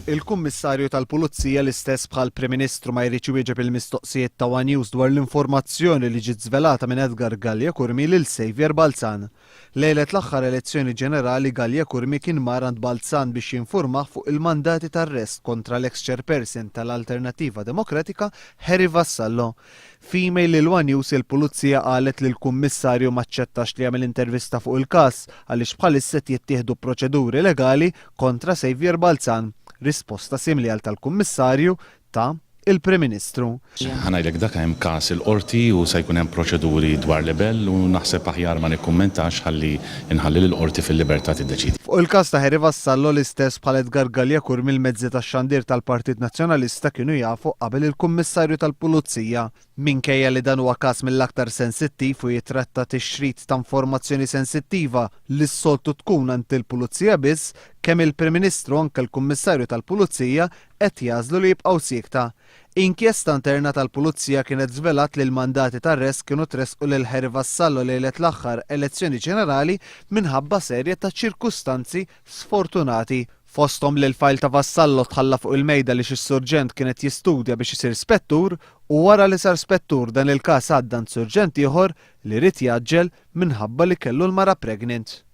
Il-Kummissarju tal-Pulizija l-istess bħall-Prim Ministru ma jridx iwieġeb il-mistoqsijiet ta' one News dwar l-informazzjoni li ġiet żvelata minn Edgar Galea Curmi lil Saviour Balzan. Lejlet l-aħħar elezzjoni ġenerali Galea Curmi kien mar għand Balzan biex jinfurmah fuq il-mandati t'arrest kontra l-eks Chairperson tal-Alternattiva Demokratika Harry Vassallo. F'email lil one News il-Pulizija qalet li l-Kummissarju m'aċċettax li jagħmel intervista fuq il-każ għaliex bħalissa qed jittieħdu proċeduri legali kontra Saviour Balzan. Risposta simili għal tal-Kummissarju ta il-Prim Ministru. Ħa ngħidlek dak hemm każ il-Qorti u se jkun hemm proċeduri dwar libell u naħseb aħjar ma nikkummentax ħalli nħalli lill-Qorti fil-libertà tiddeċiedi. Fuq il-każ ta' Harry Vassallo l-istess bħal Edgar Galea Curmi l-mezzi tax-xandir tal-Partit Nazzjonalista kienu jafu qabel il-Kummissarju tal-Pulizija. Minkejja li dan huwa każ mill-aktar sensittiv u jitratta tixrid ta' informazzjoni sensittiva li s-soltu tkun għand il-Pulizija biss, kemm il-Prim Ministru u anke l-Kummissarju tal-Pulizija qed jagħżlu li jibqgħu siekta. Inkjesta interna tal-Pulizija kienet żvelat li l-mandati t'arrest kienu tressqu lil Harry Vassallo lejlet l-aħħar elezzjoni ġenerali minħabba serje ta' ċirkustanzi sfortunati, fosthom li l-fajl ta' Vassallo tħalla fuq il-mejda għaliex is-surġent kien qed jistudja biex isir spettur u wara li sar spettur dan il-każ għadda għand surġent ieħor li ried jgħaġġel minħabba li kellu l-mara pregnant.